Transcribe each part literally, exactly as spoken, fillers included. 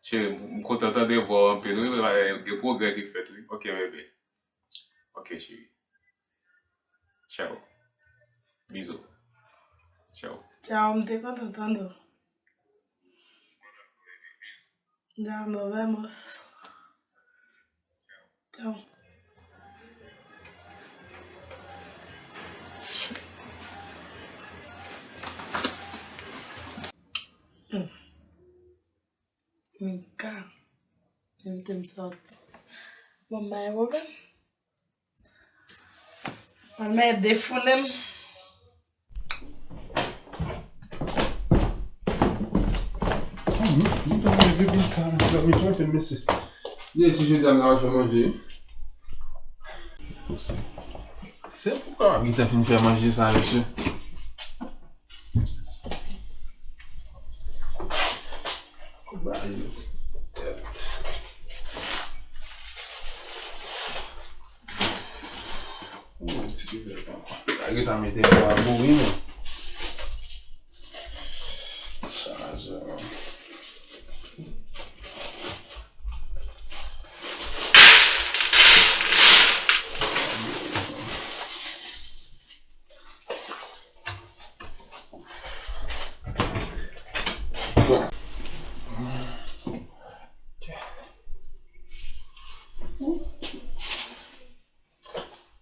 Cheri, m kontan tande vwa w anpil, wi, gen pwogrè ki fèt, wi. Ok, bebe. Ok, cheri. Tchao. Bizou. Tchao. Tchao, m te kontan tande w. Ya, nos vemos. Tchao. Hmm. Mika, envite m sòti. Bon, m pa gen pwoblèm. Mwen mèt defounen m. Sa, nou, nou ta manje vye boul tan, nou ta manje anpil, mesye. Li si jodi a m ta fè manje. Tou se. Se pou kapab gentan fin fè manje sa, mesye. Ba yo tèt. Yon ti kivèt ankò. Lage ta mete yon labouri, men. Chaje, men.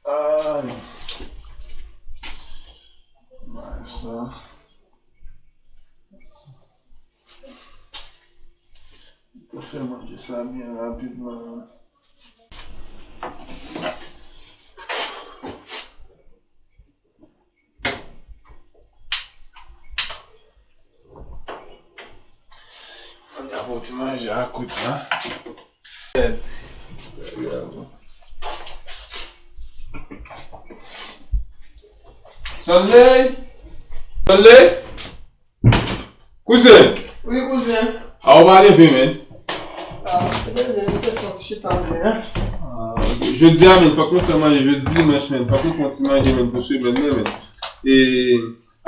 Ay. Nice, sa. Pou fè manje sa byen rapidman. Kounye a pou ti manje a kout la. Stanley! Stanley! Kouzen! Wi, kouzen. A, ou pa leve, men? A, m te leve, m te fè ti chita, men. A, ok. Jodi a, men, fòk nou fè manje jodi dimanch, men. Fòk nou fè yon ti manje, men, pou semèn nan, men. E,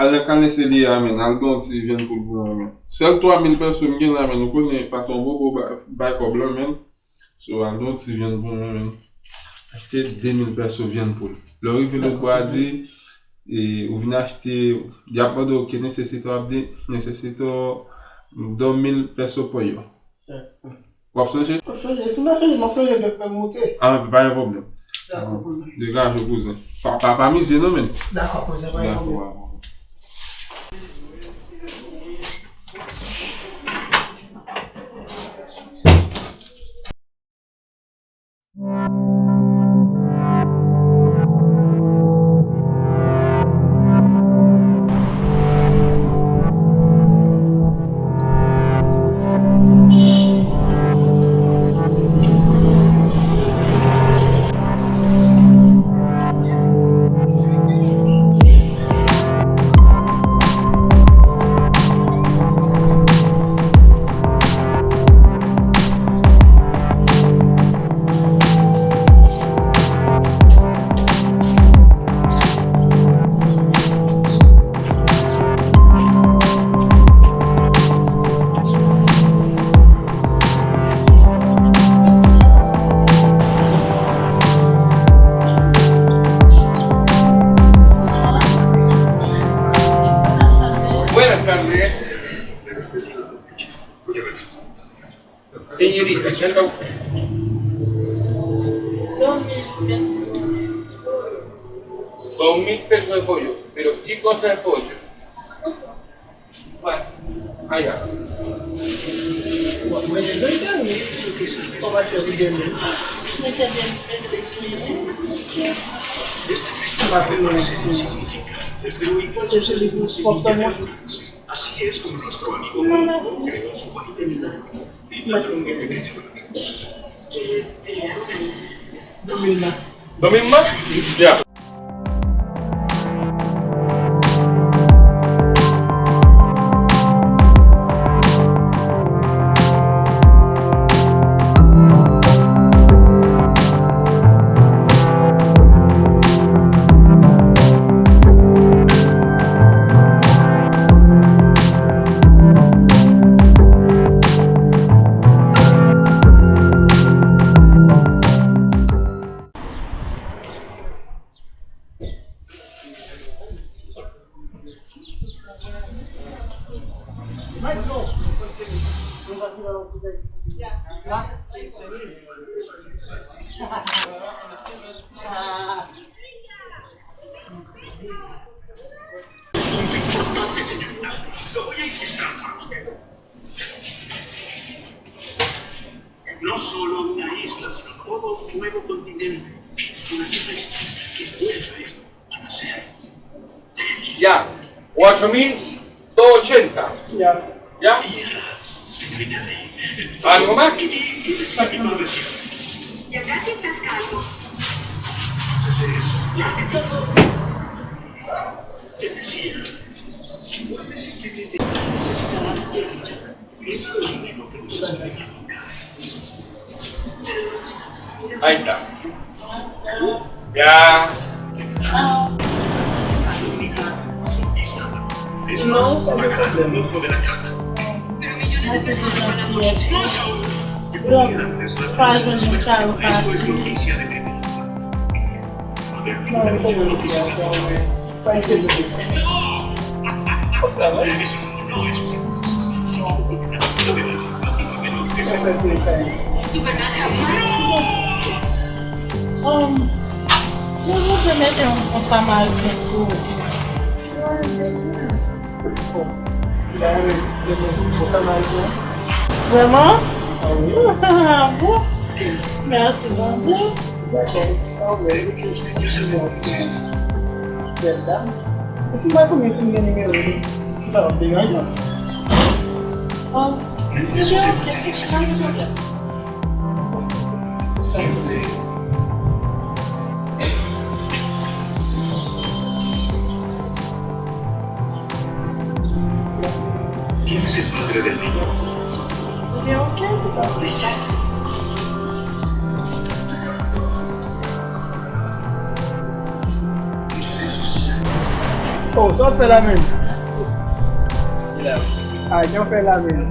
al nan Kalens Eli a, men. Al gen yon ti vyann poul pou mwen, men. Sèl twa mil pèso m gen la, men. Ou konnen, patwon poko bay, bay kòb lan, men. So, al gen yon ti vyann pou mwen, men. Achte de mil pèso vyann poul. Lè w rive lòtbò a, di, e, ou vin achte, y ap mande w ki nesesite w ap de, nesesite w de mil pèso pou yo. W ap sonje? M ap sonje. Si m pa sonje, m ap sonje lè m moute. A, pa gen pwoblèm. Dakò, kouzen. Degaje w, kouzen. Pa, pa, pa mize non, men. Dakò, kouzen, pa gen pwoblèm. Dakò, dakò. Buenas tardes. Señorita, ¿qué es lo? Dos mil pesos de pollo. Dos mil pesos de pollo. Pero, ¿qué cosa de pollo? Bueno, allá. Así es como nuestro amigo Colombo creó su guarida en la antigüedad. Vivió en un pequeño pueblito. Dos mil más. Ya. Punto importante, señorita. Lo voy a ilustrar para usted. No solo una isla, sino todo un nuevo continente. Una tierra extinta que vuelve a nacer. Ya, cuatro mil doscientos. Ya. Ya. Tierra, señorita Ley. ¿Algo más? ¿Qué, qué, qué decía mi padre siempre? Ya casi estás calvo. Antes de eso, él decía, puedes imprimir de necesitarán Ahí está. Ya. Es más, pagarán un ojo de la cara. Pero millones de personas van a morir. Donk, pa jwenn moun sa yo ka. Esto es noticia de primera. Mwen, m te wè sa, mwen. Pase. Superman jamás. Um, mwen, mwen te mete yon konsa mal sou. Vrèman? Ah bon? Mèsi Bondye. Dakò. Ah, wè. Bèl dam. E si m pa konnen si m gen nimewo li? Si sa p ap deranje. Ah, ok, ok, pa gen pwoblèm. ¿Quién es el padre del niño? Ok, ok. Oh, sa w fè la menm? Ah, jan w fè la menm?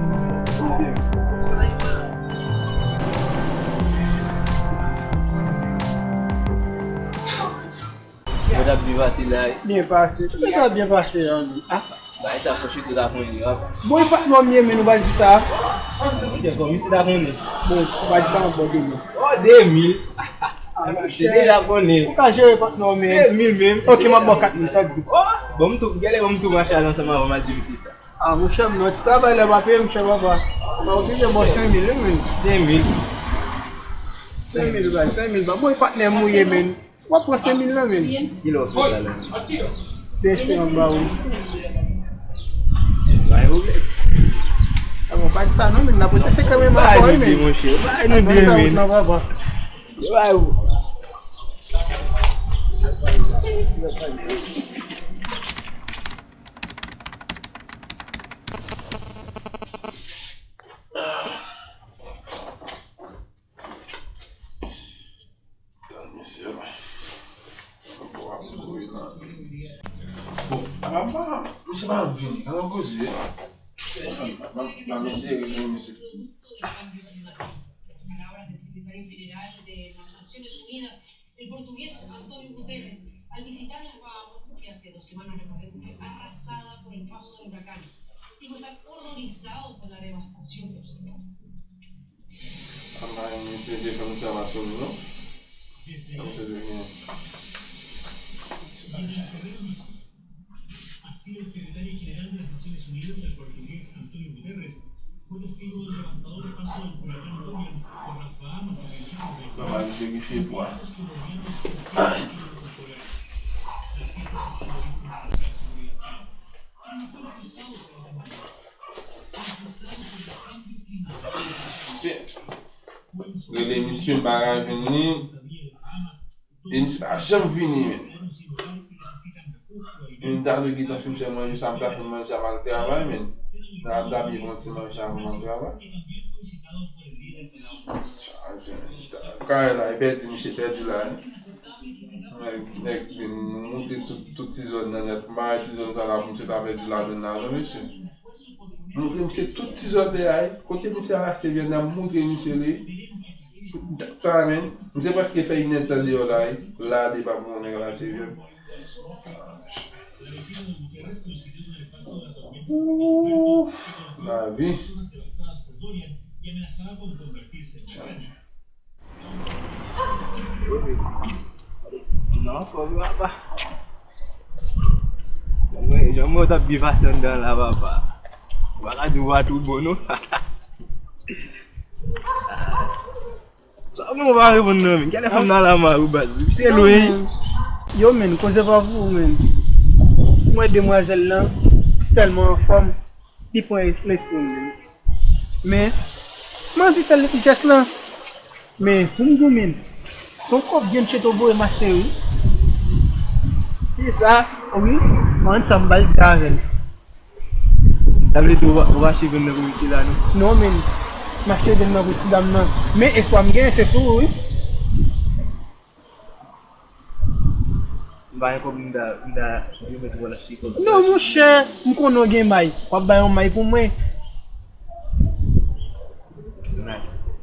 Mwen t ap byen pase la. Byen pase. Sa byen pase an? Ah. Bagay sa fò chito ta konnen, wi. Bon, e pa t nòm ye, men nou pa di sa. Kòm misye ta konnen. Bon, ou pa di sa ankò, de mil. Oh, de mil. Ah, misye deja konnen. Ou ka jere pa t nòm ye. De mil menm. Ok, m ap ba w kat mil, sa di. Oh, bon, m tou, gade, bon, m tou mache al ansanm avè w, m a di misye sa. Ah, monchè, m nan ti travay la, pa peye, monchè, papa. M a oblije ba w senk mil, wi, men. Senk mil. Senk mil, bay, senk mil, ba. Bon, e patnè m ou ye, men. W ap pran senk mil lan, men. Kilè w fè sa la? Teste anba ou. Bay ou vle. Ah bon, pa di sa non, men. N ap rete sekrè menm ankò, wi, men. Bay nou de mil. Non, papa. Bay ou. Tan misye. Bon, ap kouri nan. Bon, apa pa, misye pa ap vini. An koze. Anfen, pa, pa, pa mesye, mesye. Palabras del secretario general de las Naciones Unidas, el portugués Antonio Guterres, al visitar las Bahamas, que hace dos semanas recordemos fue arrasada por el paso del huracán. Dijo estar horrorizado por la devastación que observó. Apa misye te fè misye pa sou nou, non? Misye te vini. Papa, li te kifye pwa. Shit. Rele misye, m pa ka jwenn li. E misye pa janm vini, men. Men m ta dwe gentan fin fè manje sa, m ta fin manje sa, m al travay, men. Nan m ta byen pran ti manje avan m al travay. Chaje, men. Kay la, e pèdi, misye pèdi la, wi. Nèg, nèg vin montre tout, tout ti zòn nan nèt. M pa wè ti zòn sa la pou misye ta pèdi ladan l la, non, mesye. Montre misye tout ti zòn de a, wi. Kote misye al achte vyann nan, montre misye li. Dat sa, men. Misye prèske fè inèdtan deyò la, wi. La, de pa pou yon nèg al achte vyann. Ooh, lavi. Tchao. Ah, Anfòm, papa. Jan mwen, jan mwen t ap byen pase anndan la, papa. Ou pa ka di ou pa twoubo, non. Sa ou menm ou pa reponn nan, men. Gade fanm nan la, mari ou baz. Se lwen. Yo, men, koze pa pou ou, men. Mwen, demwazèl lan, si tèlman anfòm, li pran lespri m, men. Men, m anvi fè l jès lan. Men, pou m di w, men, se yon kòb byen cheto voye m achte, wi. Kisa? Wi, mwen, sa m ba l di avè l. Sa vle di ou pa, ou pa achte grenn nan pou misye la, non? Non, men, m achte grenn nan pou ti dam nan. Men, espwa m genyen, se sou ou, wi. M pa gen kòb, m ta, m ta remèt ou al achte kòb. Non, monchè, m konnen w gen may. W ap bay yon may pou mwen.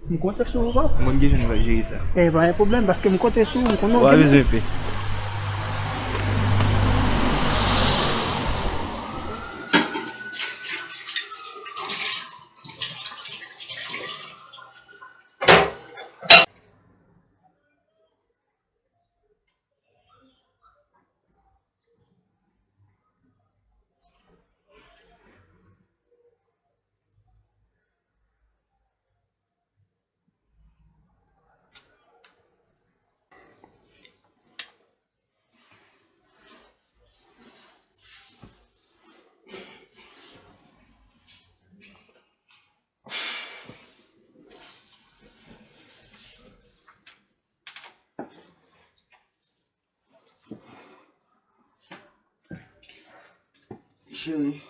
M konte sou ou, papa. M konn kijan nou va jere sa. E, pa gen pwoblèm, paske m konte sou ou, m konnen w gen may. Ou pa bezwen pè. Cheri.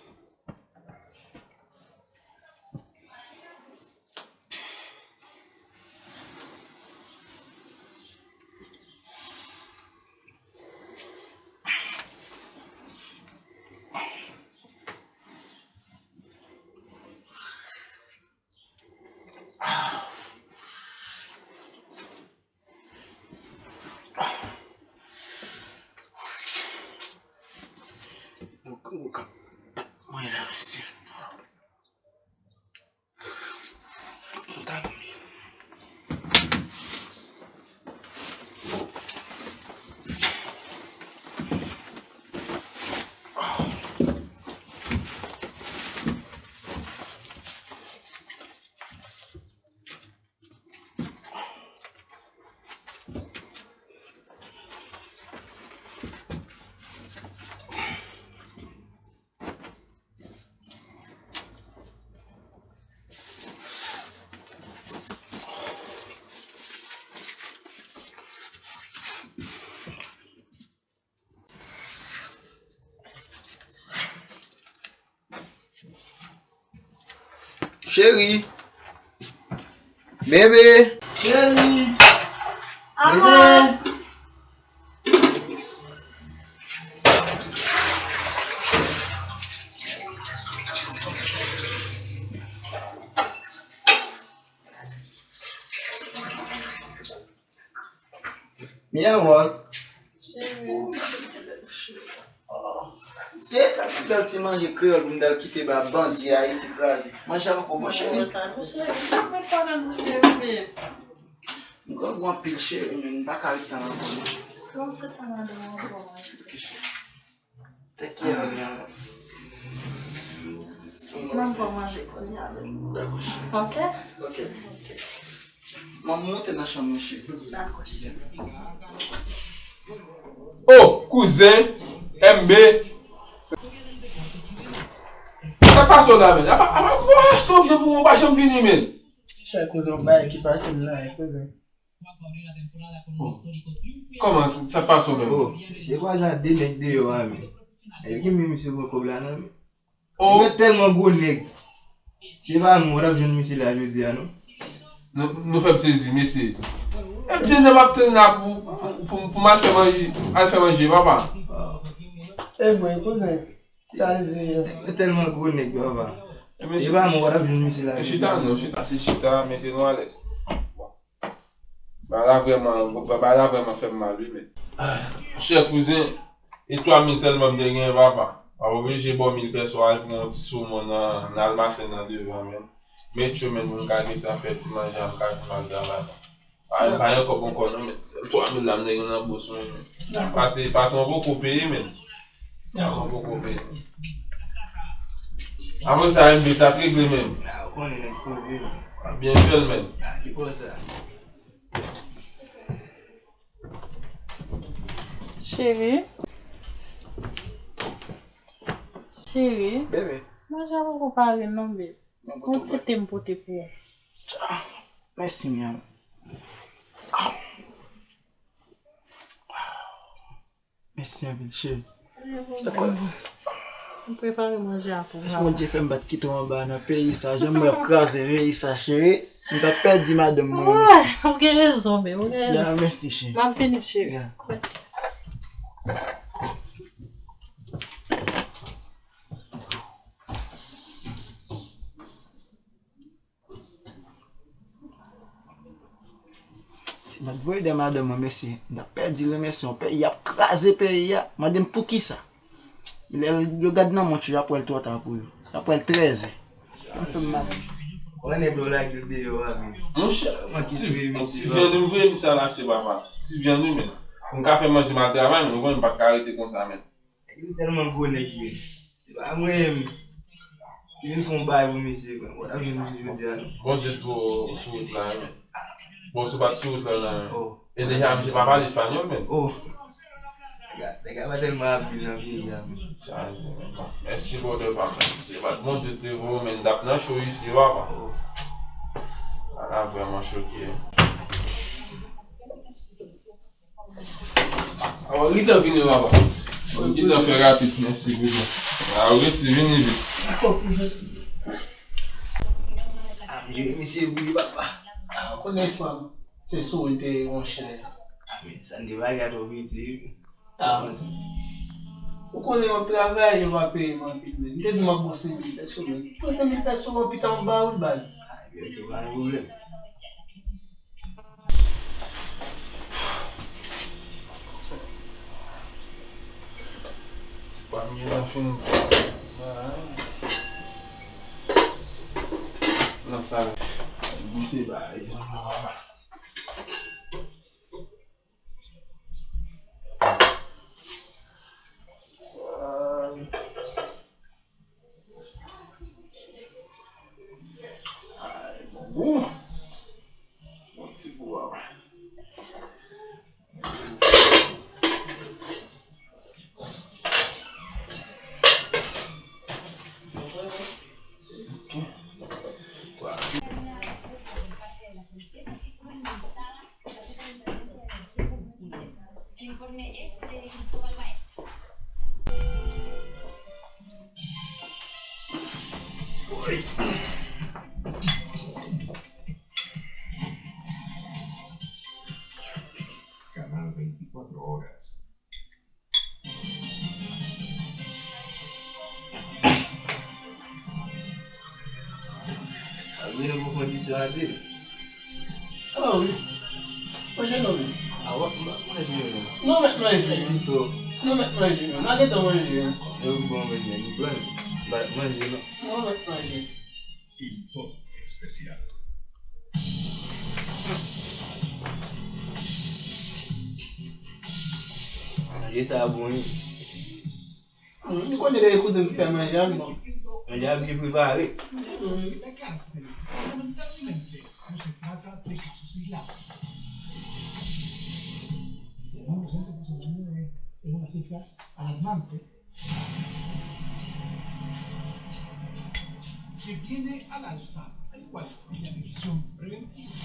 Cheri. Bebe. Cheri. Bebe. Mi amor. Se yon bèl ti manje kreyòl pou m t al kite ba bandi Ayiti kraze. Manje a poko bon, cheri. Sa, cheri, sa mèt pa nan dife, wi, babe. M grangou anpil, cheri, men m pa ka ret tann ankò, non. Bon, se pa nan ankò, manje. Ok, cheri. Tèt ki an. Mwen, m pral manje kounye a, baby. Dakò, cheri. Ok? Ok. Ok. Mwen, m monte nan chanm mwen, cheri. Dakò, cheri. Oh, kouzen, M B. Sa k pase w la, men? Apa, apa, apa, son vye pou mwen, ou pa janm vini, men. Chè kouzen, yon bagay ki pase m la, kouzen. Oh. Kòman sa, sa pase w menm? Oh, se vwazen de nèg deyò a, men. E ki men misye pran kòb la nan men. Oh. Misye tèlman gwo nèg. Se pa nou, w t ap jwenn misye la jodi a, non. Nou, nou fè m sezi, mesye. E byen nèg ap tann la pou, pou, pou, pou m al fè manje, al fè manje, papa. E bon, kouzen, sa l di yo. Nèg tèlman gwo nèg, papa. Se pa nou, w t ap jwenn misye la jodi a, non. Chita, non, chita, se chita, mete nou alèz. Bon. Bagay la vrèman, bagay la vrèman fè m mal, wi, men. Chè kouzen, e twa mil sèlman m te genyen, papa. M ap oblije ba w mil pèso al pran yon ti somon nan, nan almasen nan devan, men. Met yo, men, pou m ka gentan fè ti manje a, m ka vin al travay. Pa, pa gen kòb ankò non, men sèl twa mil la m te gen nan bous mwen. Dakò. Pase patwon poko peye, men. Dakò. Patwon poko peye. Apre sa, M V, sa k regle menm? Ah, ou konnen nèg poze, men. A byen fè l, men. Ah, ki pòz sa? Cheri. Cheri. Bebe. Manje a poko pare non, babe. Yon ti te m pote pou ou. Ah, mèsi, mi amor. Ah. Mèsi anpil, cheri. M prepare manje a pou ou. Si Bondye fè m pa t kite w anba nan peyi sa, jan m wè y ap kraze peyi sa, cheri, m t ap pèdi madanm mwen, mèsi. Ou gen rezon, men, ou gen rezon. Ya, mèsi, cheri. M ap vini, cheri. Ya. Si m pa t voye dèyè madanm mwen, mesye, m t ap pèdi l, mesye. Yon peyi, y ap kraze peyi a. Mande m poukisa. Lè yo gad nan mont yo, y ap wè l twò ta pou yo. Y ap wè l trèzè. Ann fè m mal. Wè nèg yo lage l deyò a, men. Monchè, yon ti, yon ti vyann wi m voye misye al achte, papa. Ti vyann wi, men. Pou m ka fè manje m al travay, men ou konnen m pa t ka rete konsa, men. Nèg yo tèlman gwo nèg yo ye. Se pa mwen menm ki vin fè yon bagay pou misye, men. Ou pa t ap jwenn misye jodi a, non. Bondye t voye w sou wout la, wi, men. Bon, si w pa t sou wout la, la, men. Oh. E deja, misye pa pale espanyòl, men. Oh. Nèg la, nèg la pa tèlman abil nan peyi a, men. Chaje, men. Bon, mèsi, brother pa m, men. Se pa t Bondye t te voye w, men, m t ap nan cho isi, papa. Oh. Ala vrèman choke. Awa, gentan vini, papa. Gentan fè rapid, mèsi, bebe. A, ou resi, vini vit. Ah, m jere misye pou li, papa. Ah, ou konnen espwa, se sou ou l te ye, monchè. Ah, men, sa n te bagay twò piti. Ah, ou konnen w ap travay, yo pa peye m anpil, men. M te di w m ap ba w senk mil pèso, men. Pran senk mil pèso, pita m ap ba ou l, baz. Ah, ok, ok, pa gen pwoblèm. Ti pa m gen nan fini. Nan sa, goute bagay. Ay, bon gou. Bon ti gou a. Canal veinticuatro horas. Ap gen nouvo kondisyon anpil. Ah wi. Manje non, men. Ah, w ap, m ap manje, men. Non, mèt manje. Ti twòp. Non, mèt manje, men. M a gentan manje, men. Yo bon, men, men, nou pran. M pa t manje, non. Non, mèt manje. Informe especial. Manje sa bon, wi. Hmm, nou konnen depi kouzen m fè manje a, m bon. Manje a byen prepare. Hmm. Que viene al alza, tal cual en la medición preventiva.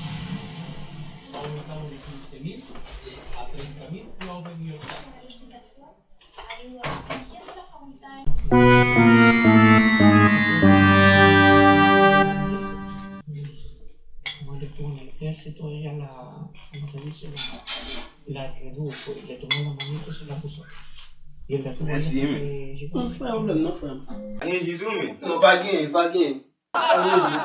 Aumentado de quince mil a treinta mil jóvenes. Mwen retounen fè sitwayen a la, kòman sa di, se la, la, le grupo, le tomó la manito, se la puso. Y el de atrás. Mèsi, men. Pa gen pwoblèm non, frè m. Pa gen ji tou, men. Non, pa gen, pa gen. Pa gen ji.